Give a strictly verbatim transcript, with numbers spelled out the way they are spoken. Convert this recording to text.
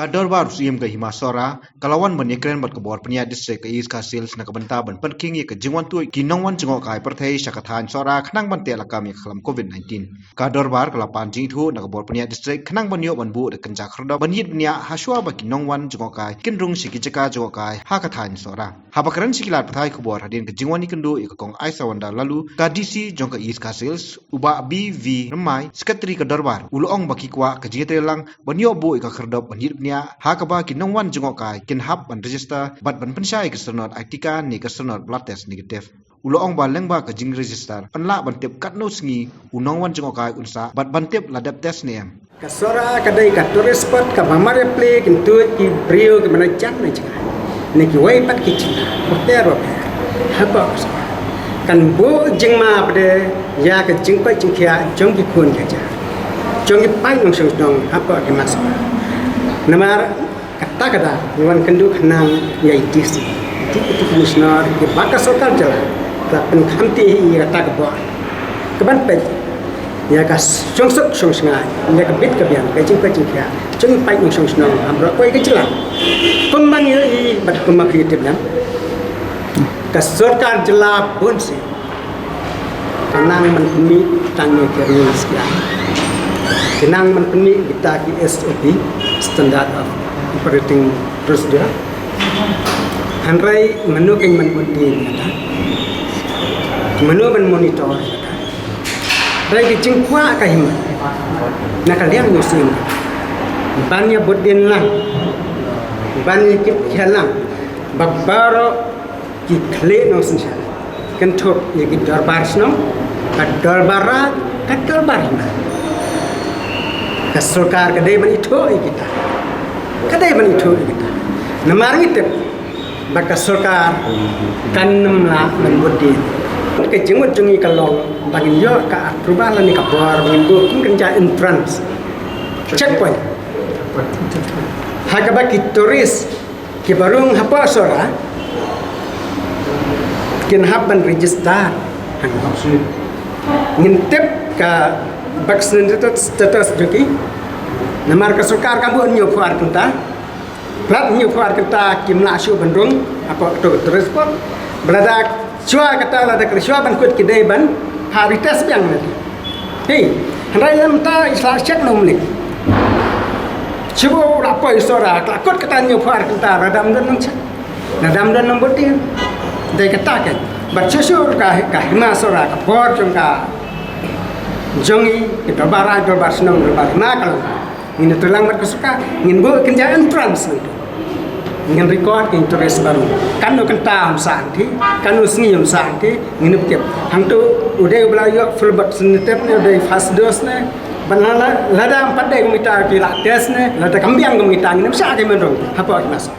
Ka dorbar u Syiem ka Hima Sohra ka la wan ban ïakren bad ka bor pynïaid district ka East Khasi Hills na ka bynta ban pynkhing ïa ka jingwan tuid ki nongwan jngohkai pyrthei sha ka thaiñ Sohra khnang ban teh lakam ïa ka khlam covid nineteen. Ka dorbar ka la pan jingithuh na ka bor pynïaid district khnang ban ïoh ban buh da kynja khyrdop ban ïit bniah ha shuwa ba ki nongwan jngohkai kin rung sha ki jaka jngohkai ha ka thaiñ Sohra. Haba kren sha ki lad pathai khubor hadien ka jingwan ïakynduh ïa ka Kong Aisawanda Laloo, ka D C jong ka East Khasi Hills, u Bah B V Rymbai, Secretary ka dorbar, u la ong ba ki kwah ka jingïatreilang ban ïoh buh ïa ka khyrdop ban ïit bniah ha kaba ki nongwan jngohkai kin hap ban register bad ban pynshai ïa ka syrnod eye ticket ne ka syrnod blood test negative. U la ong ba lyngba ka jingregister yn lah ban tip katno sngi u nongwan jngohkai un sah bad ban tip la dep test ne em. Ka Sohra ka dei ka tourist spot kaba mar ïa pli kin tuid ki briew kiba na jan na jngai ne kiwei pat ki jylla bapher bapher hapoh ka Sohra. Kan buh jingma pat ïa ka jingkoit jingkhiah jong ki khun ki kjat, jong ki paid nongshong shnong hapoh ka Hima Sohra. Namar kata ka daw ngi wan kynduh khnang ïa i D C, i Deputy Commissioner, ïa ba ka sorkar jylla ka pynkhamti ïa kata ka bor, ka ban peit ïa ka shongsuk shongshngaiñ, ïa ka bit ka biang, ka jingkoit jingkhiah jong i paid nongshong shnong, ha baroh kawei ka jylla. Kumba ngi ïohi bad kumba phi tip, ka sorkar jylla bun sien ka nang ban pynmih tang ïa ki rules, ki nang ban pynmih kita ki S O P, Standard of Operating Procedure. Hynrei mano kein ban bud dien ïa kata? Mano ban monitor ïa kata? Hynrei ka jingkwah ka hima na ka liang u Syiem ban ïa bud dien lang, ban ïa kit khia lang ba baroh ki khlieh nongsynshar, kynthup ïa ki dorbar shnong, ka dorbar raid, ka dorbar hima. Ka sorkar ka dei ban ithuh ïa kita, ka dei ban ithuh ïa kita. Namar ngi tip ba ka sorkar kan nym lah ban bud dien. Ka jingmut jong ngi ka long ba ngin ïoh ka approval lane ka bor ba ngin buh kum kynja entrance checkpoint ha kaba ki tourist kiba rung hapoh Sohra kin hap ban register. Ngin tip ka vaccinated status jong ki. Namar ka sorkar kam buh hynñiewphew ar kynta, palat hynñiewphew ar kynta kim lah shuh ban rung hapoh kato ka tourist spot. Ba lada shuwa kata, lada ka shuwa ban kut ki dei ban ha retest biang na ki. Hei, hynrei ïa mynta i sla check na u Malik. Shuwa u la poi Sohra, ka la kut kata hynñiewphew ar kynta, lada ym don nang check, lada ym don nang bud dien. Dei kata kein. Bad shuh shuh ka, ka hima Sohra, ka bor jong ka, jong i, ki dorbar raid, dorbar shnong, dorbar hima ka long. Ngin ïatreilang bad ka sorkar, ngin buh kynja entrance nangtu. Ngin record ïa ki tourist baroh. Katno kynta ym sah hangtei, katno sngi ym sah hangtei, ngin ïa tip. Hangtu u dei uba la ïoh full vaccinated ne, u dei first dose ne. Ban lada, lada ym pat dei kumta ki la test ne, lada kam biang kumta ngin ym shah ki mynrung hapoh ki masa.